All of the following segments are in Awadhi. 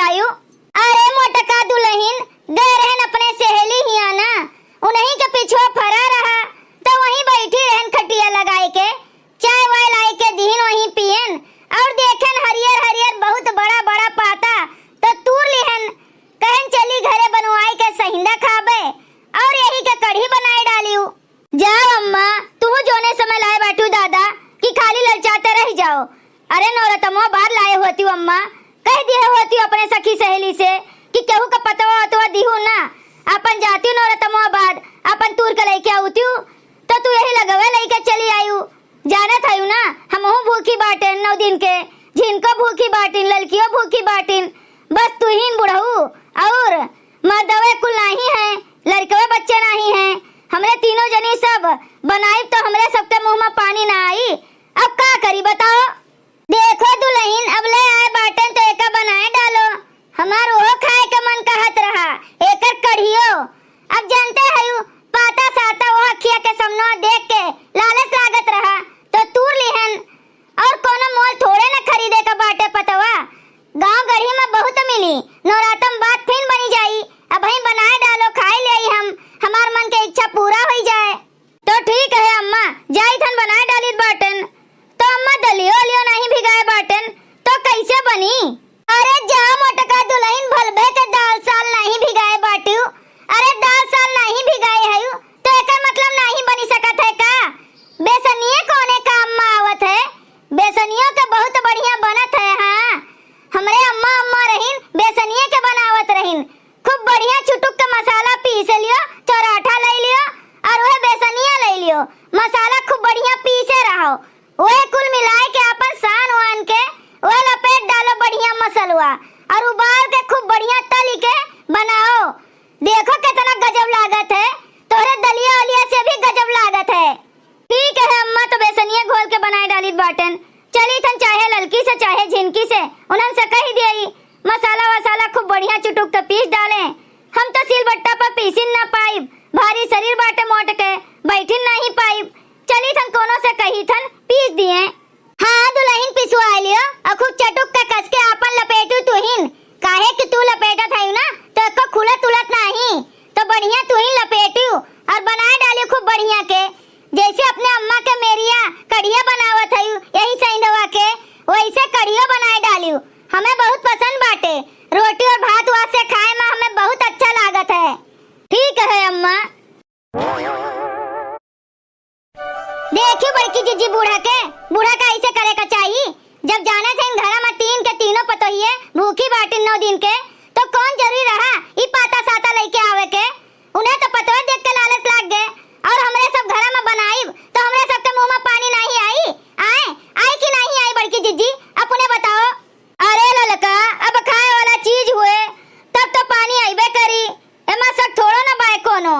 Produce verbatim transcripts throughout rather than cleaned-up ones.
आयु। अरे मोटका दुलहिन, गए रहन अपने सहेली हियाँ ना, उन्हीं के पिछुआ फरा रहा, तो वहीं बैठी रहन खटिया लगाए के, चाय वाय लाई के दिहिन वहीं पियन, और देखन हरियर हरियर बहुत बड़ा बड़ा पाता, तो तूर लिहन, कहन चली घरे बनवाई के सहिंदा खाबे, और यही के कढ़ी बनाए डालियो। जाओ अम्मा, तुहू जोने समय लाए बाटू दादा कि खाली ललचाते रह जाओ। अरे नौरतमवा बाद लाए होतियो अम्मा, कह दिए होतियो अपने सखी सहेली से कि केहू का पतवा वतवा दिहू ना, अपन जातियो नौरतमवा बाद, अपन तूर के लइके आउतियो, तो तू यही लगवे लइके चली आयु। जानत हयू ना, हमहू भूखी बाटेन नौ दिन के, झिनको भूखी बाटिन, ललकियो भूखी बाटिन, बस तुहिन बुढ़ऊ और मर्दवे कुल नाही है, लड़कवे बच्चे नाही है। हमरे तीनों जनी सब बनाइब तो हमरे सबके मुँह में पानी ना आई। अब का करी बताओ? देखो दुलहिन, अब ले आए बाटेन तो एका बनाए डालो। हमार ओहो खाए के मन कहत रहा, एकर कढ़ियो। अब जानते हयू, पाता साता ओह अखिया के समनवा देख के लालच लागत रहा, तो तूर लिहन। और कोनो मोल थोड़े न खरीदे का बाटे पतवा, गाँव गढ़ी में बहुत मिली। नवरातम बाद फिन बनी जाई। अबहीं बनाए डालो, खाए लेई हम, हमार मन के इच्छा पूरा होई जाए। तो ठीक है अम्मा, जाई थन बनाए डालित बाटेन। तो अम्मा दलियो उलियो नहीं भिगाए बाटेन, तो कैसे बनी? अरे जा मोटका दुलहिन, भलभे के दाल साल नहीं भिगाए बाटियो। अरे दाल साल नहीं भिगाए हयू, तो एकर मतलब नहीं बनी सकत है का? बेसनिये कौने काम में आवत है? बेसनियो के बहुत बढ़िया बनत है। हाँ, हमरे अम्मा, अम्मा रहिन, बेसनिये के बनावत रहिन। खूब बढ़िया चुटुक के मसाला पीस लियो, चौराठा ले लियो और वह बेसनिया ले लियो। मसाला खूब बढ़िया पीसे रहो, वह कुल मिलाए के अपन सान वान के वह लपेट डालो बढ़िया मसलवा और उबाल के खूब बढ़िया तली के बनाओ। देखो कितना गजब लागत है, तोहरे दलिया उलिया से भी गजब लागत है। ठीक है अम्मा, तो बेसनिया घोल के बनाए डालित बाटेन। चली थन चाहे ललकी से चाहे झिनकी से, उन्हन से कही दिए, मसाला वसाला खूब बढ़िया चुटुक के पीस डालें। हम तो सिलबट्टा पर पीसिन ना पाइब, भारी शरीर बाटे मोट के, बैठिन नहीं पाइब। चली थन कोनो से कही थन पीस दिए। हाँ दुलहिन, पिसवाए लियो और खूब चटुक के कस के आपन लपेटू तुहिन, काहे कि तू लपेटत हयू ना तो एको खुलत उलत नाही, तो बढ़िया तुहिन लपेटू और बनाए डालियो खूब बढ़िया के, जैसे अपने अम्मा के मेरिया कढ़िया बनावत हयू यही सैंधवा के, वैसे कढ़ियो बनाए डालियो। हमें बहुत पसंद बाटे, रोटी और भात वात से खाए में हमें बहुत अच्छा लागत है। ठीक है अम्मा। देखियो बड़की जिज्जी बूढ़ा के, बूढ़ा का ऐसे करे का चाही। जब जानत हइन घरा में तीन के तीनों पतोहिए भूखी बाटिन नौ दिन के, तो कौन जरूरी रहा ई पाता साता लइके आवे के? उन्हें तो पतोह देख के लालच लाग गए, और हमरे सब घरा में बनाइब तो हमरे सबके मुँह में पानी नहीं आई। आए, आई कि नहीं आई बड़की जिज्जी, अपने बताओ। अरे ललका, अब खाए वाला चीज हुए तब तो पानी अइबे करी, एमा शक थोड़ो न बाय कोनो।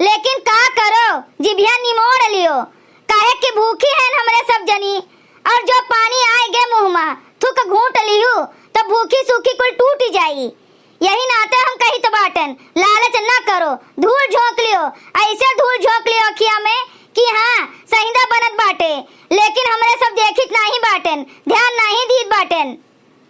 लेकिन का करो, जिभिया निमोड़ लियो, काहे कि भूखी हन हमरे सब जनी, और जो पानी आए गे मुँह मा, थुक घूंट लिहू, तो भूखी सूखी कुल टूट जाई। यही नाते हम कहित बाटन, लालच न करो, धूल झोंक लियो, ऐसे धूल झोंक लियो अखिया में कि हाँ, सहिंदा बनत बाटे, लेकिन हमरे सब देखित नाही बाटन, ध्यान नाही दीत बाटन।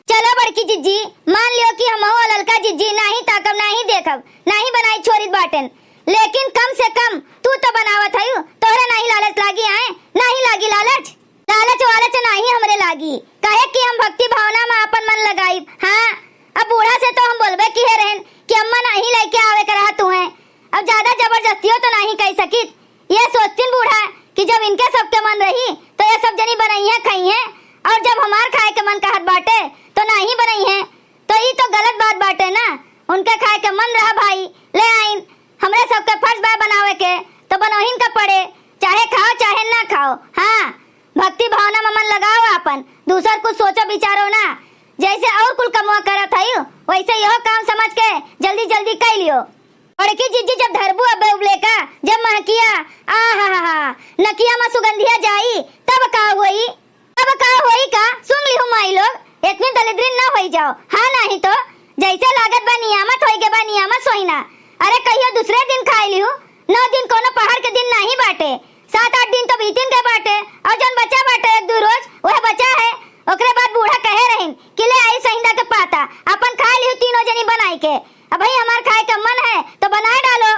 चलो बड़की जिज्जी, मान लियो कि हमहू और ललका जिज्जी नाही ताकब, नाही देखब, नाही बनाई छोड़ित बाटन, लेकिन कम से कम तू तो बनावत हयू, तोहरे नाही लालच लागी आए, नाही लागी लालच। लालच वालच नाही हमरे लागी, काहे कि हम भक्ति भावना में आपन मन लगाइब। हाँ, अब बूढ़ा से तो हम बोलबे किहे रहन कि अम्मा नाही लइके आवे के रहा तुहें, अब ज्यादा जबरदस्तियो तो नाही कह सकित। ये सोचतिन बूढ़ा कि जब इनके सबके मन रही, तो ये सब जनी बनइहें, खइहें, और जब हमार खाए के मन कहत बाटे, तो नाही बनइहें। तो ई तो गलत बात बाटे ना। उनके खाए के मन रहा भाई, ले आइन। हमरे सबके फर्ज बा बनावे के, तो बनोहिन का पड़े, चाहे खाओ, चाहे ना खाओ। हाँ, भक्ति भावना में मन लगाओ आपन, दूसर कुछ सोचो विचारो ना। जैसे और कुल कमवा करत हई, वैसे यहो काम समझ के जल्दी जल्दी कइ लियो। बड़की जिज्जी जब धरबू अबे उबले का, जब महकिया, आ हा हा हा, नकिया मा सुगंधिया जाई, तब का होई? तब का होई का? सुन लिहू माई लोग, इतनी दलिद्री न होई जाओ। हाँ नाही तो, जैसे लागत बा नियामत होई गे बा नियामत सोइना। अरे कहियो दूसरे दिन खाई लिहू, नौ दिन कोनो पहाड़ के दिन नाही बाटे, सात आठ दिन तो बीतिन गए बाटे, और जौन बचा बाटे एक दू रोज, वह बचा है। ओकरे बाद बूढ़ा कहे रहिन कि ले आई सहिंदा के पाता, अपन खा लिहू के। अब भाई हमार खाए का मन है तो बनाए डालो।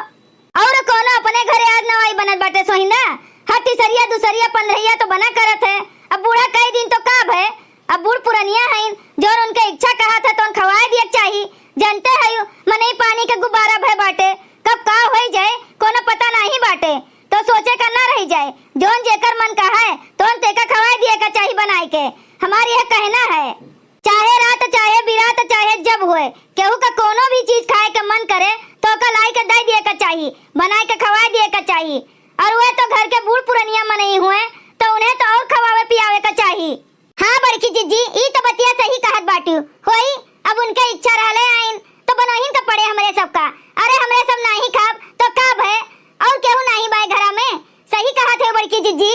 और कौनो अपने घरे आज नवाई बनत बाटे सोहिंदा? हर तीसरिया, दूसरिया, पंद्रहिया तो बना करत है। अब बूढ़ा कई दिन तो का भय? अब बूढ़ पुरनिया हईन, जौन उनके इच्छा कहत है तौन खवाए दिए के चाही। जानते है यू, मनई पानी के गुब्बारा भय बाटे, कब का होई जाए कोनो पता नहीं बाटे। तो सोचे का ना रह जाए, जौन जेकर मन कहा है तौन तेका खवाए दिए का चाही बनाए के। हमार यह कहना है। चाहे रात, चाहे बिरात, चाहे जब होए, केहू का कोनो भी चीज खाए के मन करे, तो ओका लाई के दे दिए का चाही, बनाए के खवाए दिए का चाही। और वे तो घर के बूढ़ पुरनिया मनई हुए, तो उन्हें तो और खवावे पियावे का चाही। हाँ बड़की जिज्जी, ई तो बतिया सही कहत बाटू। होई, अब उनके इच्छा रहले आइन, तो बनोहिन का पड़े हमरे सबका। अरे हमरे सब नाही खाब, तो का भय? और केहू नाही बाय घरा में? सही कहत है बड़की जिज्जी।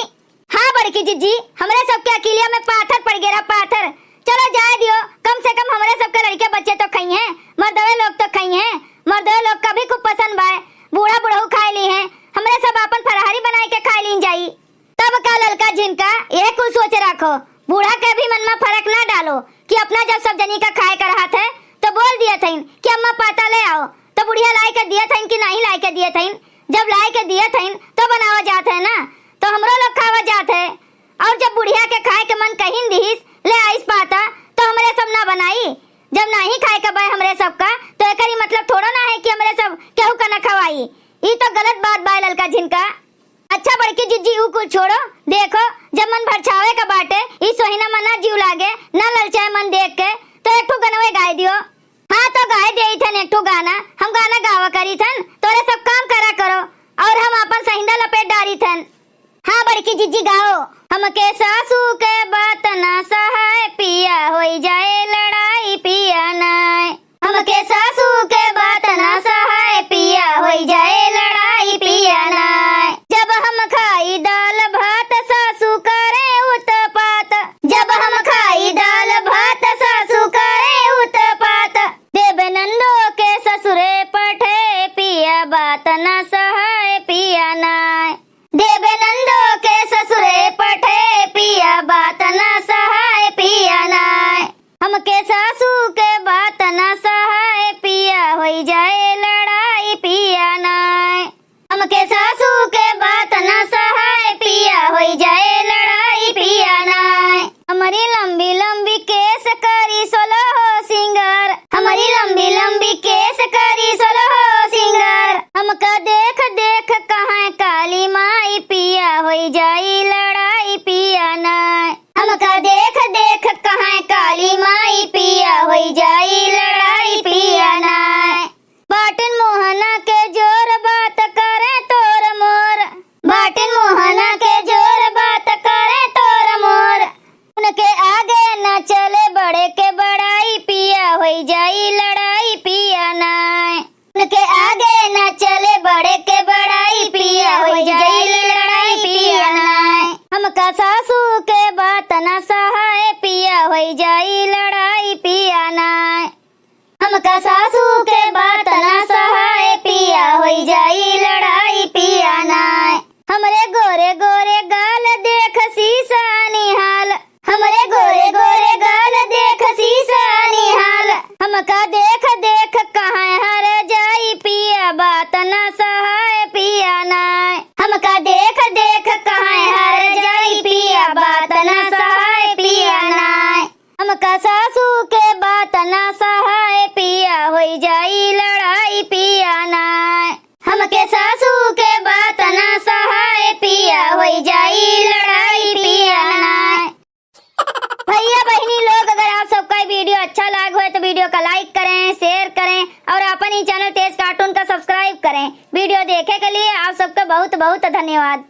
हाँ बड़की जिज्जी, हमरे सबके अकिलिया में पाथर पड़ गेरा, पाथर। चलो जाए दियो, कम से कम हमरे सबके लड़के बच्चे तो खइहें, मर्दवे लोग तो खइहें। मर्दवे लोग का भी खूब पसंद बाय, बूढ़ा बुढ़ऊ खाए लीहें, हमरे सब आपन फरहारी बनाए के खाए लीन जाई। तब का ललका झिनका, यह कुल सोच राखो। बूढ़ा के भी मन में फर्क ना डालो कि अपना जब सब जनी का खाए का रहत है, तो बोल दिए थइन कि अम्मा पाता ले आओ, तो बुढ़िया लाई के दिए थइन कि नहीं लाई के दिए थइन। जब लाई के दिए थइन, तो बनावा जात है ना, तो हमरो लोग खावा जात है। और जब बुढ़िया के खाए के मन कहिन दिहिस, ले आइस पाता, तो हमरे सब ना बनाई। जब नाही खाए के बाय हमरे सबका, तो एकर ई मतलब थोड़ो ना है कि हमरे सब केहू का ना खवाई। ई तो गलत बात बाय ललका झिनका। अच्छा बड़की जिज्जी, ऊ कुल छोड़ो। देखो, जब मन भरछावे का बाटे, ई सोहिना मना जीव लागे, ना ललचाए मन देख के, तो एक ठो गनवे गाए दियो। हाँ, तो गाए देई थन एक ठो गाना। हम गाना गावा करी थन, तोरे सब काम करा करो, और हम आपन सहिंदा लपेट डारी थन। हाँ बड़की जिज्जी, गाओ। हमके सासू के बात ना सहाय, पिया होई जाए लड़ाई, पिया नाय। हमके सासू के बात ना सहाय, पिया होई जाए लड़ाई, पिया नाय। जब हम खाई दाल भात, सासू करे उत्पात। जब हम खाई दाल भात, सासू करे उत्पात। देबे नंदो के ससुरे पठे, पिया बात ना सहाय, पिया नाय। देबे नंदो के ससुरे पठे, पिया बात ना सहाय, पिया नाय। हमके सासू के बात ना सहाय, पिया होई जाए लड़ाई, पिया नाय। हमके सासू के बात ना सहाय, पिया होई जाए लड़ाई, पिया नाय। हमरी लंबी लंबी केस करी सोलहो सिंगार। हमरी लंबी लंबी केस करी सोलहो सिंगार। हमका देख देख कहाँ काली माई, पिया होई जाई लड़ाई, पिया नाय। हमका देख देख कहाँ काली माई, पिया होई जाई लड़ाई, पिया नाय। बाटिन मोहना के जोर, बात करे तोर मोर। बाटिन मोहना के जोर, बात करे तोर मोर। उनके आगे न चले बड़े के बड़ाई, पिया होई जाई लड़ाई, पिया नाय। उनके आगे न चले बड़े के बड़ाई, पिया होई जाई लड़ाई, पिया नाय। हमका सासू के बात न सहाय, पिया होई जाई लड़ाई, पिया नाय। हमका सासू के बात ना सहाय, पिया होई जाई लड़ाई, पिया नाय। हमरे गोरे गोरे गाल देख शीशा निहाल। हमरे गोरे गोरे गाल देख शीशा निहाल। हमका देख देख कहाँ हर जाई, पिया बात ना सहाय, पिया नाय। हमका देख देख कहाँ हर जाई, पिया बात ना सहाय, पिया नाय। हमका सासू के बात ना सहाय, पिया होई जाई लड़ाई, पिया नाय। हमके सासू के बात ना सहाय, पिया होई जाई लड़ाई, पिया नाय। भैया बहिनी लोग, अगर आप सबका ये video अच्छा लाग होए तो video का like करें, share करें और अपन ही channel तेज cartoon का subscribe करें। Video देखे के लिए आप सबका बहुत बहुत धन्यवाद।